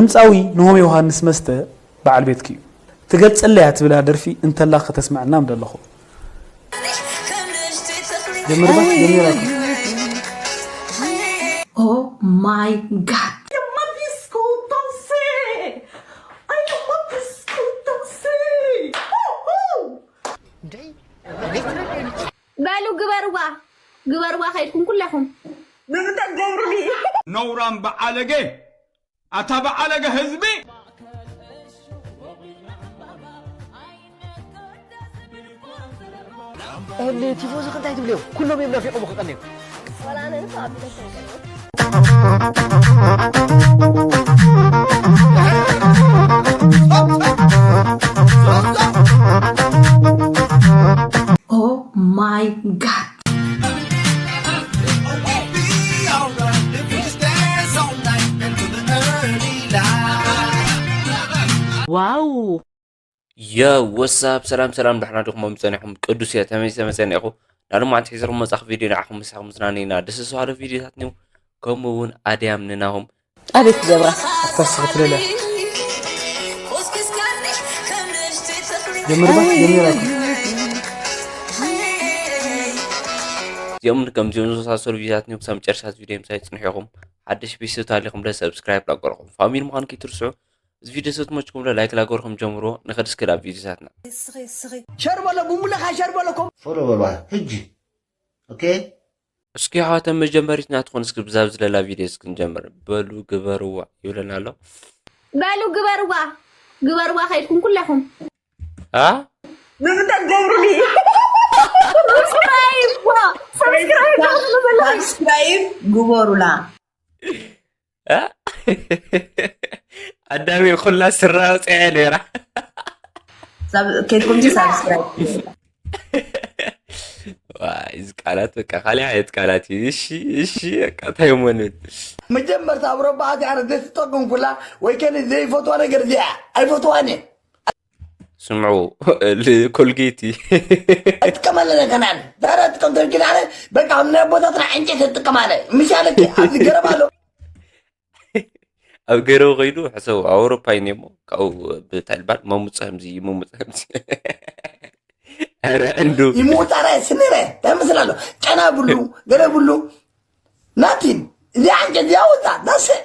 ድምፃዊ ንሆም ዮሃንስ መስተ በዓል ቤትኪ እዩ። ትገልፀለያ ትብላ ደርፊ እንተላ ከተስምዐና ምደለኹ። ጀምርባ፣ ጀምራ። Oh my god. በሉ ግበርዋ፣ ግበርዋ ከይድኩም ኩለኹም። ነውራም በዓለገ፣ ኣታ በዓለገ ህዝቢ። እኒ ቲፎዚ ከ እንታይ ትብልዮም? ኩሎም እዮም ናፊቖም ክቐንዮም። Oh my god. ዋው ዮ ወሳብ ሰላም ሰላም፣ ዳሕና ዲኹም ጸኒሕኩም? ቅዱስ እየ ተመይሰ መጸኒኹ ናሉ ማዓንቲ ሒዝኩም መጻኹ ቪድዮ ንዓኹም ምሳኹም ዝናነይና ደስ ዝባሃሉ ቪድዮታት ኒው ከምኡ እውን ኣድያም ንናሆም ኣቤት ገብራ ኣታስብ ትለለ ጀምርባ ጀምራ እዚኦም ከምዚኦም ዝመሳሰሉ ቪድዮታት ኒው ክሳብ መጨረሻ ቪድዮ ምሳይ ጽንሑ ኢኹም። ሓድሽ ቤተሰብ ታሊኹም ለ ሰብስክራይብ ላገርኹም ፋሚሊ ምዃን ከይትርስዑ። እዚ ቪድዮ ሰትሞችኩም ለ ላይክ ላገርኹም ጀምሮ ንኸድ እስኪ ናብ ቪድዮታትና። ሸር በሎ ቡምብለኻ ሸር በሎ ኮም ፎሎ በሏ ሕጂ ኦኬ እስኪ ኣሕዋተን መጀመሪት ናትኹን እስኪ ብዛብ ዝለላ ቪድዮ እስኪ ንጀምር። በሉ ግበርዋ ይብለና ኣሎ። በሉ ግበርዋ ግበርዋ ከይድኩም ኩለኹም አ ንምንታይ ገብሩኒ ሰብስክራይብ ዋ ሰብስክራይብ ዋ ሳብስክራይብ ግበሩላ አ? ኣዳሚ ኩላ ስራ ኣውፅኣ እያ ነይራ። ከይድኩም ሲ ሳብስክራይብ ዋይ፣ እዚ ቃላት በቃ ካልእ ዓይነት ቃላት እዩ። እሺ እሺ በቃ እንታይ እሞ ንብል። መጀመርታ ኣብ ረባዕቲ ኣረ ዘይትጠቅም ኩላ ወይ ከነ ዘይፈትዋ ነገር እዚኣ ኣይፈትዋን እየ ስምዑ ል- ኮልጌቲ ኣይጥቀመለን ከናን ዳራ ጥቀም ተርኪናነ በቃ ናይ ቦታትና ዕንጨት ትጥቀማለ ምሻለኪ ኣብዚ ገረብ ኣሎ ኣብ ገረቡ ከይዱ ሕሰቡ ኣብ ኣውሮፓ እዩ እሞ ካብኡ ብታይ ልባል መሙፀ ከምዚ መሙፀ ከምዚ ኧረ እንዱ ይምውጣ ራይ ስኒ ራይ እንታይ መስል ኣሎ ጨና ብሉ ገለ ብሉ ናቲን እዚኣ ዕንጨት እዚኣ ወፃ ዳስዕ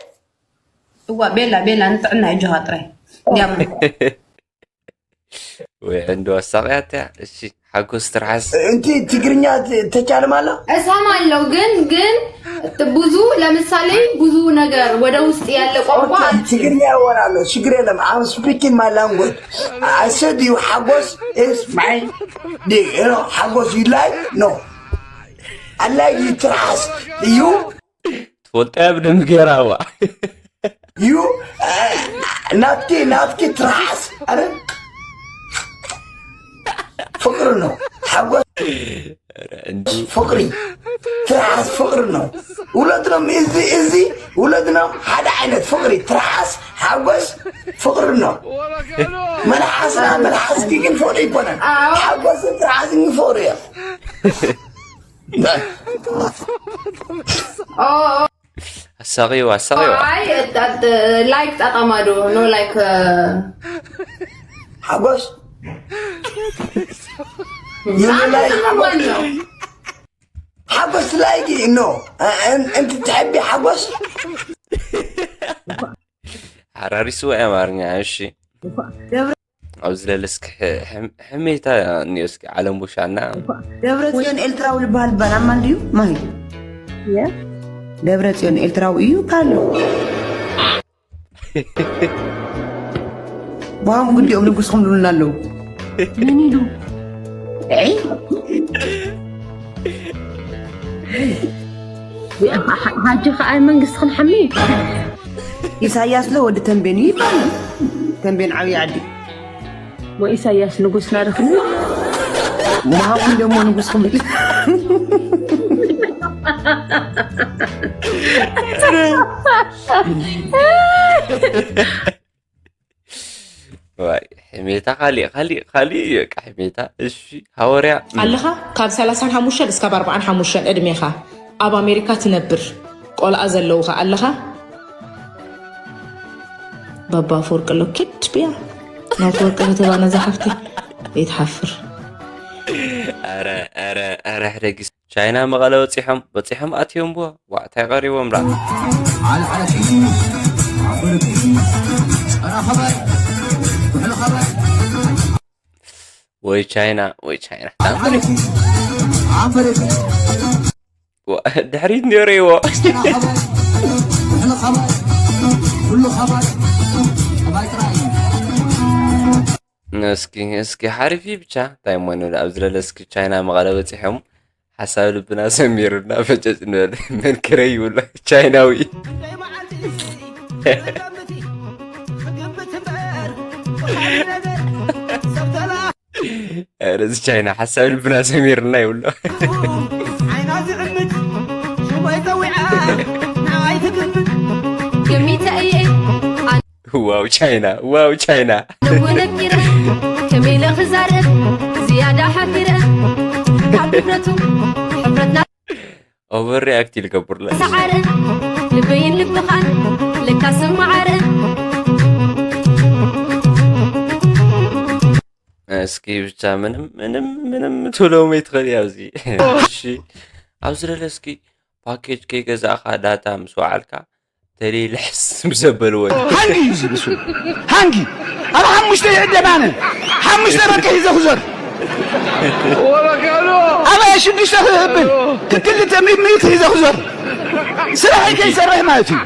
እዋ ቤላ ቤላ ንጥዕና እጆኻ ጥራይ ዲያም ወይ እንዶ ኣሳቅያትያ እሺ ሓጎስ ትርሓስ እንቲ ትግርኛ ተቻልም ኣሎ እሰማለሁ ግን ግን ብዙ ለምሳሌ ብዙ ነገር ወደ ውስጥ ያለ ቋንቋ ትግርኛ ይወራለሁ ችግር የለም I'm speaking my language I said you ሓጎስ is my you know ሓጎስ you like no I like you ትርሓስ you ትፈልጦ እያ ብደንብ ገይራዋ you ናትኪ ናትኪ ትርሓስ ኣረ ፍቅሪ ነው ሓጎስ ፍቅሪ ትርሓስ ፍቅሪ ነው ውለድኖም እዚ እዚ ውለድኖም ሓደ ዓይነት ፍቅሪ ትርሓስ ሓጎስ ፍቅሪ ነው መልሓስና መልሓስኪ ግን ፍቅሪ ይኮነን ሓጎስን ትርሓስን ፍቅሪ እዮም ኣሳቂዋ ኣሳቂዋ አይ ላይክ ጠቀማ ዶ no like ሓጎስ ማን ነው ሓጎስ like no እንቲ ትሕቢ ሓጎስ ሓራሪስዋ ኣማርኛ እሺ ኣብዚ ለለ እስኪ ሕሜታ እኒኦ እስኪ ዓለም ውሻና ደብረ ጽዮን ኤርትራዊ ዝበሃል ባል ኣማን ድዩ ማሂ ደብረ ጽዮን ኤርትራዊ እዩ ካሎ ብሃም ግዲኦም ንጉስኩም ልብሉና ኣለዉ ምን ኢሉ ሓጂ ከዓ መንግስቲ ክንሓሚ ኢሳያስ ለ ወዲ ተንቤን እዩ ይባል ተንቤን ዓብዪ ዓዲ ወኢሳያስ ንጉስና ርክብ መሃቁም ደሞ ንጉስኩም ሕሜታ ካሊእ ካሊእ ካሊእ በቃ ሕሜታ እሺ ሃወርያ ኣለኻ ካብ ሰላሳን ሓሙሽተን እስካብ ኣርባዓን ሓሙሽተን ዕድሜኻ ኣብ ኣሜሪካ ትነብር ቆልኣ ዘለውኻ ኣለኻ ባባ ኣፈወርቂ ኣሎ። ኪድ ብያ፣ ናብ ኣፈወርቂ ከተባና ዝሓፍቲ። ይትሓፍር። ኣረ ኣረ ኣረ ሕደጊስ ቻይና መቐለ በፂሖም በፂሖም ኣትዮም ብዋ ዋዕታይ ቀሪቦም ዳ። ወይ ቻይና ወይ ቻይና ድሕሪት ነርዎ። እስኪ እስኪ ሓሪፍ እዩ ብቻ እንታይ እሞ ንብል ኣብዚ ለለ እስኪ ቻይና መቐለ በፂሖም ሓሳብ ልብና ሰሚሩና ፈጨጭ ንበል። መን ክረ ይብሎ ቻይናዊ። ኧረ እዚ ቻይና ሓሳብ ልብና ሰሚርና ይብሎ። ዓይና ዝዕምት ሽሞይ ፀዊዓ ንዓይ ትግምት ገሚተ እየ ዋው ቻይና ዋው ቻይና። ኣነው ነጊረ ከመይ ኢለ ክዛረብ ዝያዳ ሓፊረ ካብ ድፍረቱ ሕፍረትና ኦቨር ሪያክት ይልገብርለ ሰዓረ ልበይን ልብኻን ለካ ስማዓረ እስኪ ብቻ ምንም ምንም ምንም ትብሎም ይትኽእል እያ ኣብዚ። እሺ ኣብዚ ለለ እስኪ ፓኬጅ ከይገዛእኻ ዳታ ምስ ወዓልካ ተለይ ልሕስ ምስ ዘበልዎ እዩ። ሃንጊ እዩ ዝብል ስሙ። ሃንጊ ኣብ ሓሙሽተ ይዕደም ኣነ ሓሙሽተ በቂ ሒዘ ክዞር ኣበይ ሽዱሽተ ክብል ክልተ ሚእቲ ሒዘ ክዞር ስራሐይ ከይሰርሕ ማለት እዩ።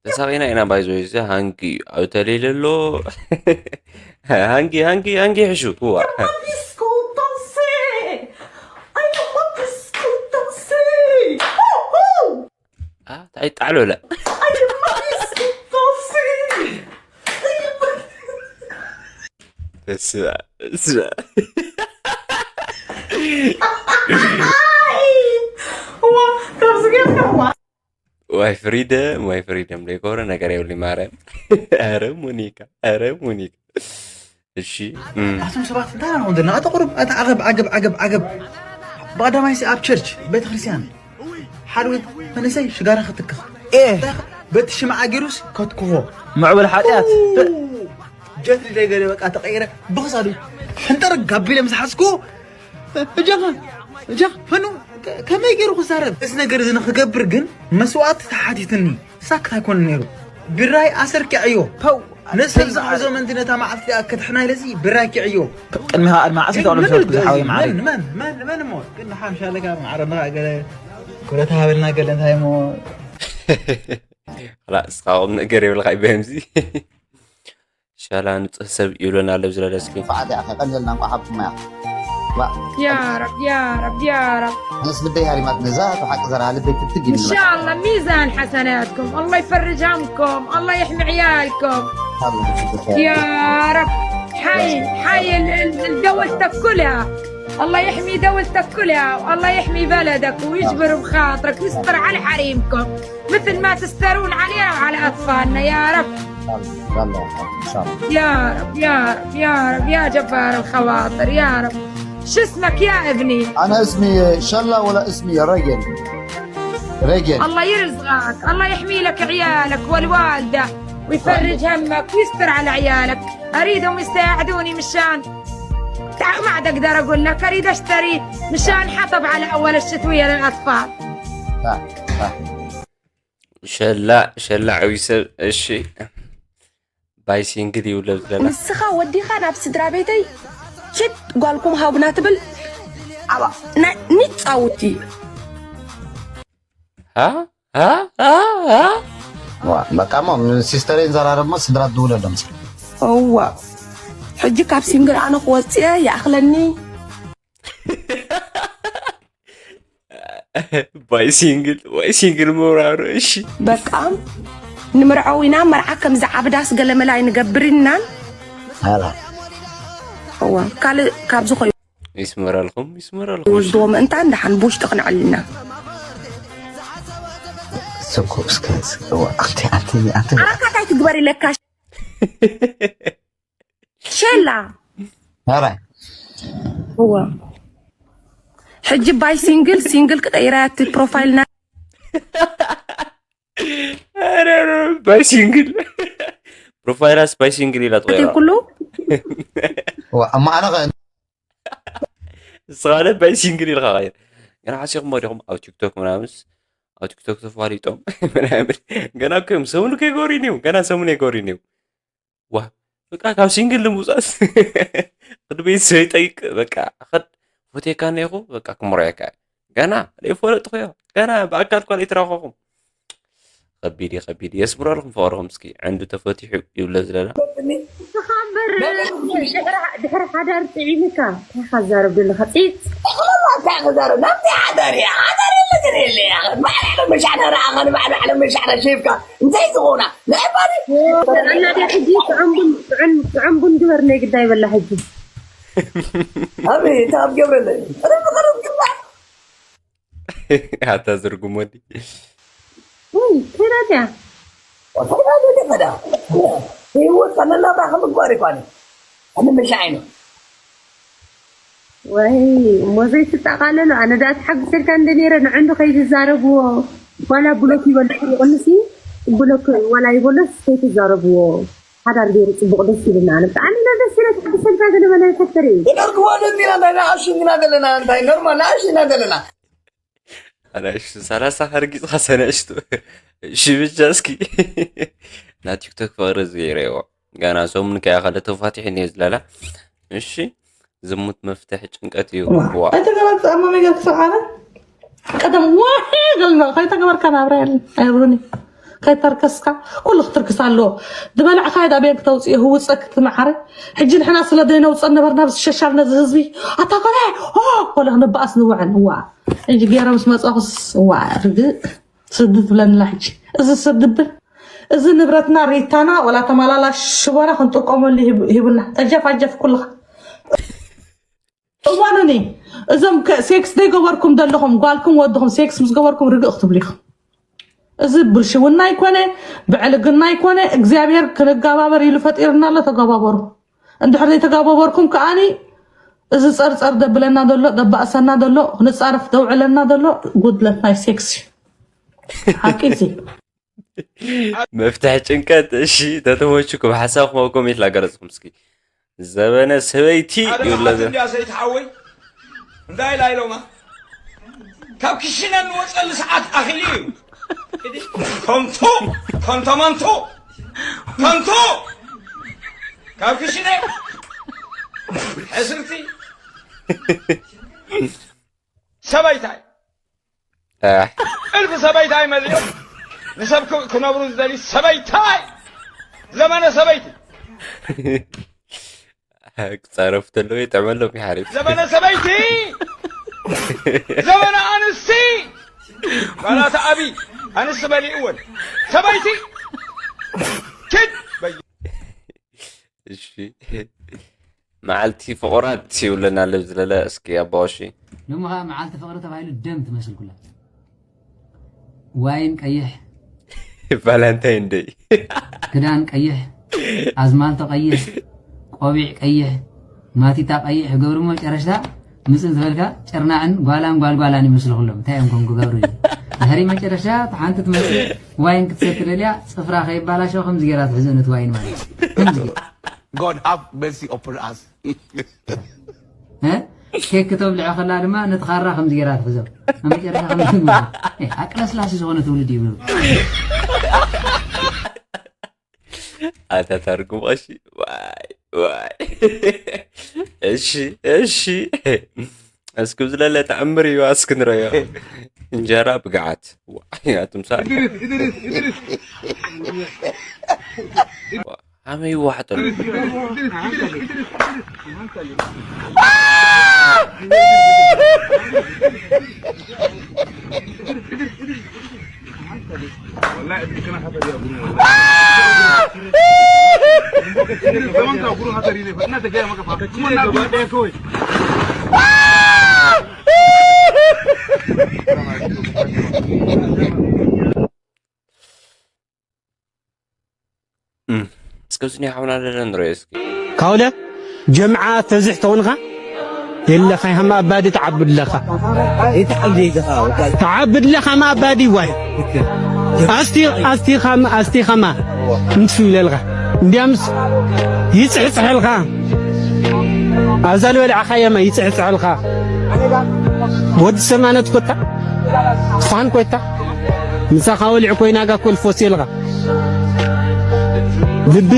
ተሳቂና ኢና ባይዞ እዚ ሃንጊ እዩ ኣብ ተለይ ለሎ ሃንጊ ሃንጊ ሃንጊ ይሕሹ እዋ Disco danser. I love disco danser. Oh, oh. ታይ ጣዕሎለ I love disco danser. ስማ ስማ Wow, that's good. ዋይ ፍሪደም ዋይ ፍሪደም ዘይገብሮ ነገር የብሉ ማርያም። ኧረ ሙኒካ ኧረ ሙኒካ እሺ እም። ኣቱም ሰባት እንታይ ኢና ንኾን ዘለና? ኣቲ ቁሩብ ኣቲ ዓገብ ዓገብ ዓገብ ዓገብ። ብቐዳማይ ሲ ኣብ ቸርች ቤተ ክርስቲያን ሓደ ወይ መንእሰይ ሽጋራ ክትክኽ ኤ በቲ ሽምዓ ገይሩስ ከትክኾ ምዕብል ሓጢኣት ጀትሪ ደይ ገለ በቃ ተቐይረ ብኽሳዱ ሕንጠር ጋቢለ ምስ ሓዝኩ እጃኻ እጃኻ ፈኑ ከመይ ገይሩ ክዛረብ? እዚ ነገር እዚ ንክገብር ግን መስዋእቲ ተሓቲትኒ። ሳክት ኣይኮነ ነይሩ። ብራይ ኣሰርኪዐዮ። ፐው ነሰብ ዝሕዞ መንዲ ነታ መዓልቲ እዚኣ ከድሕና ኢለሲ ብራይ ኪዕዮ። ቅድሚ ከኣ ኣድማዓሲ ተቕሎ ሰብኩ ዝሓወይ ማዕረይ መን መን መን መን እሞ ግን ንሓምሻ ኣለካ ማዕረና ገለ ኩለታ ሃበልና ገለ እንታይ እሞ ላ እስኻ ቁም ነገር የብልካ ይበህምዚ ሻላ ንጹህ ሰብ ይብለና ኣሎ ዝለለ እስኪ فعادي أخي قليل لنا وحب ما يا رب يا رب يا رب ناس بدي هاري ما تنزهت وحق زرها لبي تتقي ان شاء الله ميزان حسناتكم الله يفرج همكم الله يحمي عيالكم يا رب حي حي ال- ال- دولتك كلها الله يحمي دولتك كلها والله يحمي بلدك ويجبر بخاطرك ويستر على حريمكم مثل ما تسترون علينا وعلى اطفالنا يا رب يلا يا حاج ان شاء الله يا رب يا رب يا رب يا جبار الخواطر يا رب شو اسمك يا ابني؟ انا اسمي شلا ولا اسمي رجل رجل الله يرزقك الله يحمي لك عيالك والوالدة ويفرج همك ويستر على عيالك أريدهم يساعدوني مشان تع- ما عاد أقدر أقول لك أريد أشتري مشان حطب على أول الشتوية للأطفال صح صح ሸላ ሸላ ዓብዪ ሰብ እሺ ባይ ሲንግል ይውለብ ዘለና ንስኻ ወዲኻ ናብ ስድራ ቤተይ ኪድ ጓልኩም ሃቡና ትብል ኣባ ናይ ንጻውቲ ሃ ሃ ሃ ሃ ዋ በቃ ሞ ሲስተሬን ዘራረብ ሞ ስድራ ትውለዶም እዋ ሕጂ ካብ ሲንግል ኣነ ክወፅእ ይኣኽለኒ ባይ ሲንግል ባይ ሲንግል ምውራሩ እሺ በቃ ንምርዓው ኢና መርዓ ከምዚ ዓብዳስ ገለመላ ኣይንገብር ኢልናን ኧረ እዋ ካልእ ካብዚ ኮይኑ ይስመረልኩም ይስመረልኩም ወልድዎ ምእንታን ደሓን ብውሽጢ ክንዕልና ስኩ እስከ እስከ ዋ ኣንቲ ኣንቲ ኣንቲ ኣካታይ ትግበር ኢለካ ሸላ ኧረ እዋ ሕጂ ባይ ሲንግል ሲንግል ክቀይራ እቲ ፕሮፋይልና ኧረ፣ ኧረ፣ ባይ ሲንግል። ፕሮፋይላስ ባይ ሲንግል ኢላ ትቐይራ። ኩሉ ዋ፣ እማ ኣነ ኸ ንስኻ ለ ባይ ሲንግል ኢልካ ቐይር። ገና ሓሲኹም ወዲኹም ኣብ ቲክቶክ ምናምንስ፣ ኣብ ቲክቶክ ተፋሊጦም ምናምን። ገና እኮ እዮም ሰሙን ከይገሩ እዮም፣ ገና ሰሙን ኣይገሩ እዮም። ዋ፣ በቃ ካብ ሲንግል ንምውፃስ ቅድሚ ቤተሰብ ይጠይቅ። በቃ፣ ኸድ ፎቴካ እኒኹ፣ በቃ፣ ክምርዖካ። ገና ዘይፈለጥኩዮ፣ ገና ብኣካል እኳ ዘይተራኸኹም። ኸቢድ እዩ፣ ኸቢድ እዩ። የስምረልኩም ፍቕርኹም እስኪ። ዕንዱ ተፈቲሑ ይብለ ዝለና። ንስኻ እምበር ድሕሪ፣ ድሕሪ ሓዳር ጥዒምካ እንታይ ኢኻ ትዛረብ ዘለኻ? ፂፅ። እንታይ ክዛረብ? ናብቲ ሓዳር እየ። ሓዳር የለ ግን የለ እያ። ባዕላ ዓለም መሻዕረ ረኣኻ፣ ንባዕላ ዓለም መሻዕረ ሸይፍካ። እንታይ ዝኾና? ናይ ባሪ ጥዕና ድያ ሕጂ? ጥዑም ቡን፣ ጥዑም፣ ጥዑም ቡን ግበር፣ ናይ ግዳይ በላ ሕጂ። ኣበይ? እንታይ ኣብ ገብረለ? ጥርም ዝኸረብ ግባር። ኣታ ዝርጉም ወዲ። ወይ፣ ከይዳ ድያ? ወሰዳ ደደ ከዳ። ህይወት ከነናብራ ከም ምግባር ይኳን። ኣነ መሻ ዓይነ። ወይ፣ እሞ ዘይትጠቓለሉ፣ ኣነ ደኣ ተሓጒሰልካ እንደ ነይረ፣ ንዕንዱ ከይትዛረብዎ፣ ዋላ ብሎክ ይበልኩ ይቕንሲ፣ ብሎክ ዋላ ይበሎስ ከይትዛረብዎ። ሓዳር ገይሩ ጽቡቕ ደስ ይብልና። ኣነ ብጣዕሚ ኢና ደስ ኢለ ተሓጒሰልካ ገለ መለ ፈተሪ። ተደርግዎ ደስ ኢና፣ እንታይ ንኣሽንግና ዘለና፣ እንታይ ኖርማል ንኣሽንግና ዘለና። ኣናእሽቱ ሰላሳ ከርጊጽኻስ ኣናእሽቱ። እሺ፣ ብቻ እስኪ ናብ ቲክቶክ ፍቕሪ ዝገይረዎ። ገና ሰሙን ከያ ከለ ተፋቲሑ እኒኦ ዝለላ። እሺ፣ ዝሙት መፍትሒ ጭንቀት እዩ። ዋ። ዋ። ኣይተገበርካ፣ እሞ መገብ ክትሰዓረ? ቀደም ዋሒ ገልና፣ ከይተገበርካ ናብራ የለን። ኣይብሉኒ። ከይተርከስካ፣ ኩሉ ክትርክስ ኣለዎ። ዝበላዕካ ዳ ቤን ክተውፅኦ፣ ህውፀ ክትመዓረ። ሕጂ ንሕና ስለ ዘይነውፀ ነበርና፣ ብዝሸሻል ነዚ ህዝቢ። ኣታ ኮነ፣ ኦ፣ ኮነ ክንበኣስ ንውዕል። ዋ። ሕጂ ገይረ ምስ መጻኹስ፣ ዋ፣ ርግእ። ስድት ብለንላ ሕጂ። እዚ ስድብን፣ እዚ ንብረትና ሪታና፣ ወላ ተማላላ ሽቦና ክንጥቀመሉ ሂብ-፣ ሂቡና። ጠጀፍ ኣጀፍ ኩልኻ። እዋኑኒ፣ እዞም ከ-፣ ሴክስ ዘይገበርኩም ዘለኹም፣ ጓልኩም ወድኹም ሴክስ ምስ ገበርኩም ርግእ ክትብሉ ኢኹም። እዚ ብልሽውና ኣይኮነ፣ ብዕልግና ኣይኮነ፣ እግዚኣብሔር ክንጋባበር ኢሉ ፈጢርና ኣሎ፣ ተጋባበሩ። እንድሕር ዘይተጋባበርኩም ከኣኒ፣ እዚ ጸርጸር ደብለና ዘሎ፣ ደባእሰና ዘሎ፣ ንጻረፍ ደውዕለና ዘሎ፣ ጉድለት ናይ ሴክስ እዩ። ሓቂ እዚ። መፍትሒ ጭንቀት፣ እሺ፣ ተተመችኩም፣ ሓሳብኩም ኣብ ኮሜንት ላገለጽኩም እስኪ። ዘበነ ሰበይቲ ሓደ ይብለ መዓልቲ ዘ- እንድያ ሰይቲ ሓወይ፣ እንታይ ኢላ ኢሎማ? ካብ ክሽነ እንወፀሉ ሰዓት ኣኺሉ እዩ። ከንቱ፣ ከንቶ መንቱ፣ ከንቱ! ካብ ክሽነ ሕስርቲ ሰበይታይ። ኣሕ። እልፊ ሰበይታይ መሊኦም ንሰብ ክ-፣ ክነብሩ ዝደልዩ ሰበይታይ። ዘመነ ሰበይቲ። ክጻረፉ ተለዉ ይጥዕመሎም እዩ ሓሪፍ። ዘመነ ሰበይቲ። ዘመነ ኣንስቲ። ባላታ ኣቢ ኣንስቲ በሊእወን። ሰበይቲ። ኪድ በይ። እሺ። መዓልቲ ፍቑራት ይብለና ኣሎ ዝለለ እስኪ ኣባዋሺ። ደሞ ኸዓ መዓልቲ ፍቕሪ ተባሂሉ ደም ትመስል ኩላ። ዋይን ቀይሕ። ቫላንታይን ደይ። ክዳን ቀይሕ፣ ኣዝማልቶ ቀይሕ፣ ቆቢዕ ቀይሕ፣ ማቲታ ቀይሕ ገብሩ መጨረሽታ ምጽእ ዝበልካ ጭርናዕን ጓላን ጓልጓላን ይመስሉ ኩሎም። እንታይ እዮም ኮም ክገብሩ እዩ? ድሕሪ መጨረሽታ ሓንቲ ትመስል ዋይን ክትሰቲ ደልያ ጽፍራ ከይባላሸው ከምዚ ገይራ ትሕዞ ነቲ ዋይን ማለት እዩ። ከምዚ ገይራ። God have mercy upon us። እ? ኬክ ክተብልዖ ከላ ድማ ነቲ ካራ ከምዚ ገይራ ትሕዞ። ኣብ መጨረሻ ከምዚ ትብሎ። እ፣ ኣቅለስላሲ ዝኾነ ትውልድ እዩ። ኣታ ታርጉም፣ እሺ፣ ዋይ፣ ዋይ። እሺ፣ እሺ። እስኪ ዝለለ ተኣምር እዩ፣ እስኪ ንረዮ። እንጀራ ብግዓት። ዋይ፣ ኣቱም ሳሪ። ኣመይ ይዋሕጠሉ። እም፣ እስከ እሱ ናይ ሓውና ደለ ንረዮ እስኪ። ካውለ ጀምዓ ተብዝሕ ተኾንኻ የለኻ፣ ሃማ ኣባዲ ተዓብድ ለኻ። ተዓብድ ለኻ፣ ሃማ ኣባዲ ዋይ። ኣስቲ ኣስቲ ኻማ ኣስቲ ኻማ እንትሱ ይለልኻ እንዲያምስ ይጽሕጽሐልኻ ኣብዛ ዝበልዓኻየማ ይጽሕጽሐልኻ ወዲ ሰማነት ኮታ ፋን ኮታ ምሳኻ ወሊዕ ኮይና ጋ ኮልፎስ የልኻ ልቢ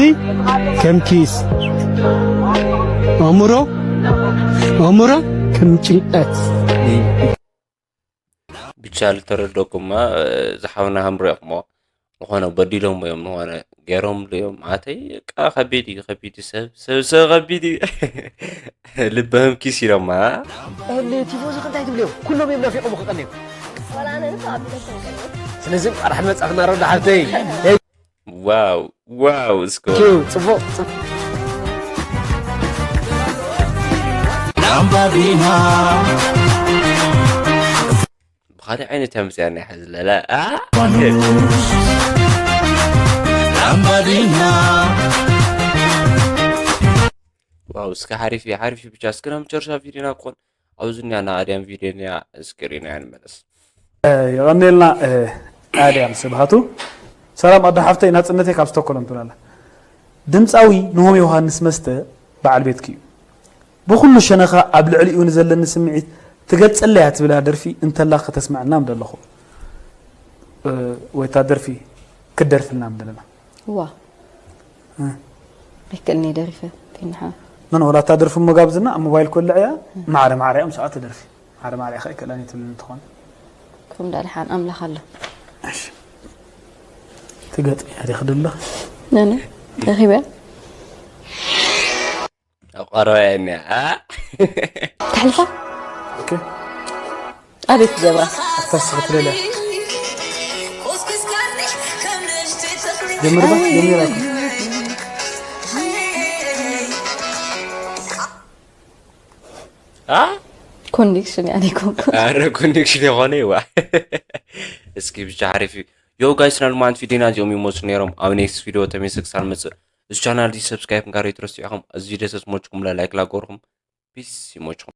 ከም ኪስ ኣእምሮ ኣእምሮ ከም ጭንቀት ብቻ ልተረደኩማ ዝሓውና ሃምሮ ኢኹሞ ዝኾነ በዲሎም እዮም ዝኾነ ገይሮም እዮም ኣተይ ቃ ከቢድ እዩ ከቢድ እዩ ሰብ ሰብ ሰብ ከቢድ እዩ ልብህም ኪስ ኢሎማ እህሊ ቲፎዚ ከንታይ ትብልዮም ኩሎም እዮም ናፊቆም ክቀንዮም ወላ ኣነ ንሱ ኣብ ቤተሰብ ስለዚ ራሕድ መጻፍ እናረዳ ሓብተይ ዋው ዋው እስከ ኪው ጽቡቅ ጽቡቅ ላምባዲና ብኻሊእ ዓይነት እያ መፅያና ይሓ ዝለላ ላምባዲና ዋው እስከ ሓሪፍ እዩ ሓሪፍ እዩ ብቻ እስከ ናብ መጨረሻ ቪዲዮና ክኾን ኣብዚ እኒኣ ና ኣድያም ቪድዮ እኒኣ እስክሪና እያ ንመለስ የቐኔልና ኣድያም ስብሃቱ ሰላም ኣዶ ሓፍተይ ናፅነተይ ካብ ስቶኮሎም ትብላላ ድምፃዊ ንሆም ዮሃንስ መስተ በዓል ቤትኪ እዩ ብኩሉ ሸነኻ ኣብ ልዕሊኡ ንዘለኒ ስምዒት ትገልፀለያ ትብላ ደርፊ እንተላ ከተስመዐና ምደለኹ ወይታ ደርፊ ክትደርፍልና ምደለና ዋ ኣይክእልኒ ደሪፈ ቴንሓ መን ወላ እታ ደርፊ እሞ ጋብዝና ኣብ ሞባይል ኮልዕ እያ ማዕረ ማዕረ እዮም ሰዓት ደርፊ ማዕረ ማዕረ ከ ይክእለን ትብል እንትኾን ከም ዳ ድሓን ኣምላኽ ኣሎ ትገጥሚ እያ ዲኺ ድሎ ነነ ረኺበ ኣብ ቀረባ እያ እኒኣ ተሕልፋ ኦኬ ኣቤት ጀብራ ኣታስኺ ትደልያ ጀምርባ ጀሚራ ኮንዲክሽን ያኔ ኮንኩ ኣረ ኮንዲክሽን የኾነ ይዋ እስኪ ብቻ ሓሪፍ እዩ ዮ ጋይስ ናልማንት ቪዲዮና እዚኦም ይመፁ ነይሮም ኣብ ኔክስት ቪዲዮ ተመልሰ ክሳብ መፅእ እዚ ቻናል እዚ ሰብስክራይብ ጋር ይትረስዑ ኢኹም እዚ ቪዲዮ ተስሞችኩም ላይክ ላጎርኩም ፒስ ይሞችኩም